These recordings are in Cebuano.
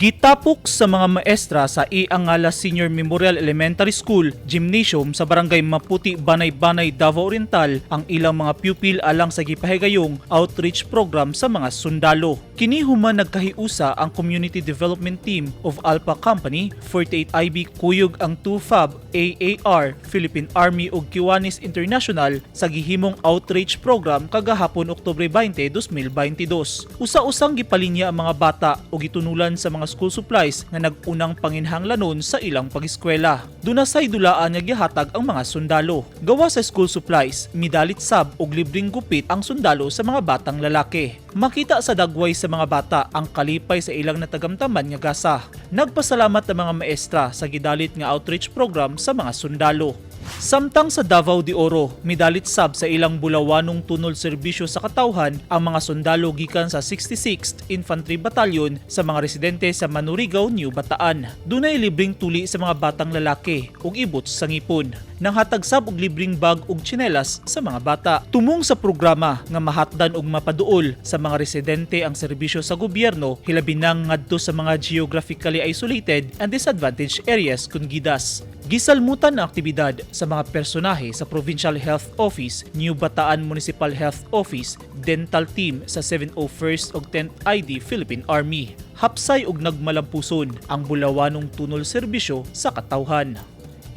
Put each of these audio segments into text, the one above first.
Gitapok sa mga maestra sa E. Angala Senior Memorial Elementary School Gymnasium sa Barangay Maputi, Banay-Banay, Davao Oriental ang ilang mga pupil alang sa gipahigayong outreach program sa mga sundalo. Kini human nagkahiusa ang Community Development Team of Alpha Company, 48 IB kuyog ang 2 FAB, AAR, Philippine Army ug Kiwanis International sa gihimong outreach program kagahapon, Oktubre 20, 2022. Usa-usang gipalinya ang mga bata ug gitunulan sa mga school supplies nga nag-unang panginhanglanon sa ilang pag-eskwela. Duna say dulaan nga gihatag ang mga sundalo. Gawa sa school supplies, midalit sab og libreng gupit ang sundalo sa mga batang lalaki. Makita sa dagway sa mga bata ang kalipay sa ilang natagamtaman nga gasa. Nagpasalamat ang mga maestra sa gidalit nga outreach program sa mga sundalo. Samtang sa Davao de Oro, midalit sab sa ilang bulawanong tunol serbisyo sa katawhan ang mga sundalo gikan sa 66th Infantry Battalion sa mga residente sa Manurigao, New Bataan. Dunay libreng tuli sa mga batang lalaki ug ibot sa ngipon. Nanghatag sab og libreng bag ug tsinelas sa mga bata. Tumong sa programa nga mahatdan og mapaduol sa mga residente ang serbisyo sa gobyerno, hilabi nang ngadto sa mga geographically isolated and disadvantaged areas kun GIDAs. Gisalmutan ang aktibidad sa mga personahe sa Provincial Health Office, New Bataan Municipal Health Office, Dental Team sa 701st ug 10th ID Philippine Army. Hapsay og nagmalampuson ang bulawanong tunol serbisyo sa katawhan.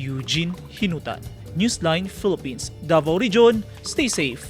Eugene Hinutan, Newsline Philippines, Davao Region. Stay safe.